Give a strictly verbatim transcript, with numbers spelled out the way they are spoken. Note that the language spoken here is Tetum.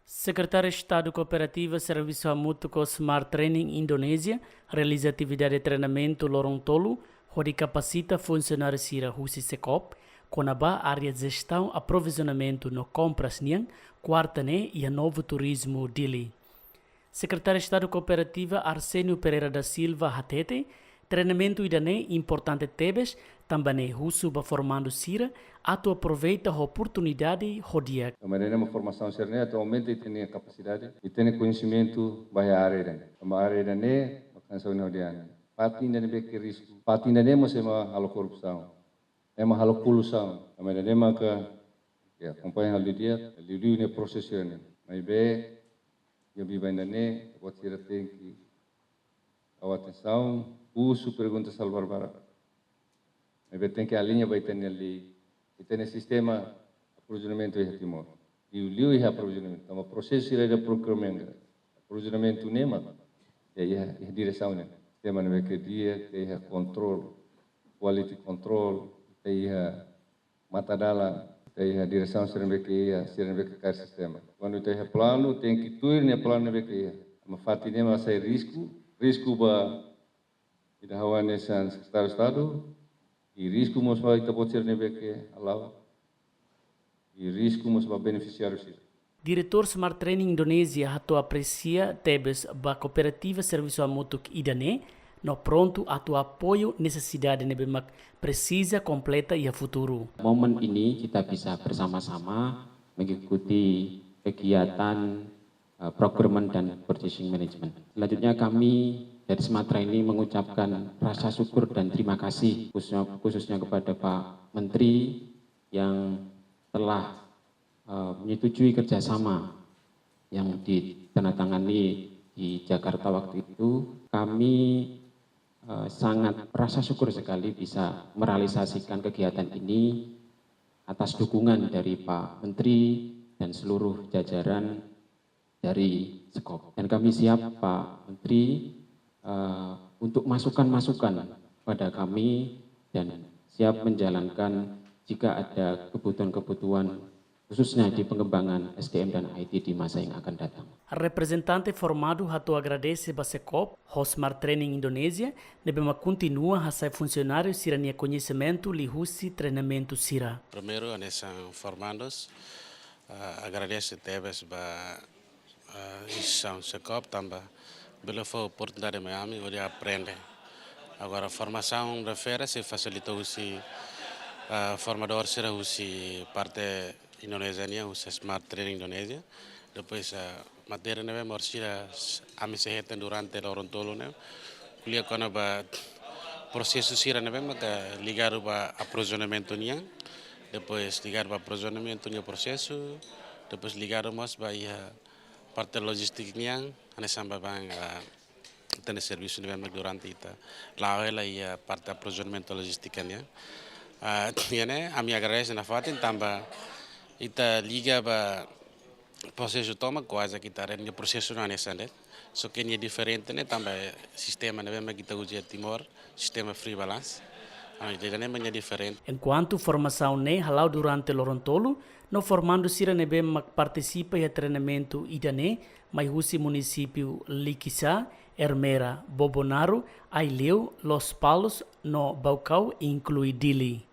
Sekretáriu Estadu Kooperativa Servisu Hamutuk ho Smart Training Indonézia realiza atividade treinamentu loron tolu hodi kapasita funsionáriu sira husi Sekop kona-ba área jestaun aprovizionamentu no kompras nian, kuarta ne'e iha Novo Turismo, Dili. Sekretáriu Estadu Kooperativa Arsénio Pereira da Silva hatete, treinamentu ida-ne'e importante tebes, tanba ne'e husu ba formandu sira atu aproveita oportunidade ho di'ak. Tanba ne'e mak formasaun sira-ne'e atu aumenta ita-nia kapasidade, ita-nia koñesimentu ba iha área ida-ne'e. Tanba área ida-ne'e mak hanesan ohin ha'u dehan, fatin ida ne'ebé ke risku, fatin ida-ne'e mós ema halo korrupsaun, ema halo koluzaun. Tanba ida-ne'e maka, ya, akompaña halo di'ak, liuliu ne'e prosesu ne'e. Maibé, iha biban ida-ne'e, buat sira tenke tau atensaun, husu pergunta sala barbarak. Maibé tenke aliña ba ita-nia lei, ita-nia sistema aprovizionamentu iha Timor. Liuliu iha aprovizionamentu, tanba prosesu sira ida procurement, aprovizionamentu ne'e mak, ya, iha, iha diresaun ne'e. Sistema ne'ebé ke di'ak, ita iha kontrol, quality control, ita iha matadalan, ita iha diresaun sira ne'ebé ke iha, sira ne'ebé ke kaer sistema. Kuandu ita iha planu, tenke tuir nia planu ne'ebé ke iha. Tanba fatin ne'e mak sai risku, risku ba ita, ha'u hanesan Sekretáriu Estadu, i risku mós ba ita-boot sira ne'ebé ke hala'o, i risku mós ba benefisiáriu sira. Diretór Smart Training Indonézia hato'o apresia tebes ba kooperativa servisu hamutuk ida-ne'e, no prontu atu apoiu nesesidade ne'ebé mak presiza kompleta iha futuru. Momen ini kita bisa bersama-sama mengikuti kegiatan, eh, procurement dan purchasing management. Selanjutnya kami dari Smart Training mengucapkan rasa syukur dan terima kasih khususnya, khususnya kepada Pak Menteri yang telah, eh, menyetujui kerjasama yang ditandatangani di Jakarta waktu itu. Kami, eh, sangat merasa syukur sekali bisa merealisasikan kegiatan ini atas dukungan dari Pak Menteri dan seluruh jajaran dari Sekop. Dan kami siap, Pak Menteri, eh, untuk masukan-masukan pada kami dan siap menjalankan jika ada kebutuhan-kebutuhan, khususnya di pengembangan S D M dan I T di masa yang akan datang. Reprezentante formandu hato'o agradese ba Sekop ho Smart Training Indonézia, ne'ebé mak kontinua hasa'e funsionáriu sira-nia koñesimentu liuhusi treinamentu sira. Primeiru, hanesan formandus, eh, agradese tebes ba, eh, instituisaun Sekop tanba bele fó oportunidade mai ami hodi aprende. Agora, formasaun refere sei fasilita husi, eh, formadór sira husi parte Indonézia nian, husi Smart Training Indonézia. Depois, eh, matéria ne'ebé mak orsida s-, ami sei hetan durante loron tolu ne'e, ko'alia kona-ba prosesu sira ne'ebé maka ligadu ba aprovizionamentu nian, depois ligadu ba aprovizionamentu nia prosesu, depois ligadu mós ba iha parte lojístika nian, hanesan ba bang, ah, ita-nia servisu ne'ebé mak durante ita la'o hela iha parte aprovizionamentu lojístika nian. Ah, iha ne'e, ami agradese nafatin tanba ita liga ba prosesu tomak, kuaze ita haree nia prosesu hanesan de'it. Só ke nia diferente ne'e tanba sistema ne'ebé mak ita uza iha Timor, sistema free balance. Ah, ida-ne'e mak nia diferente. Enkuantu formasaun ne'e hala'o durante loron tolu, no formandu sira ne'ebé mak partisipa iha treinamentu ida-ne'e mai husi munisípiu Likisá, Ermera, Bobonaro, Aileu, Lospalos, no Baucau, inklui Dili.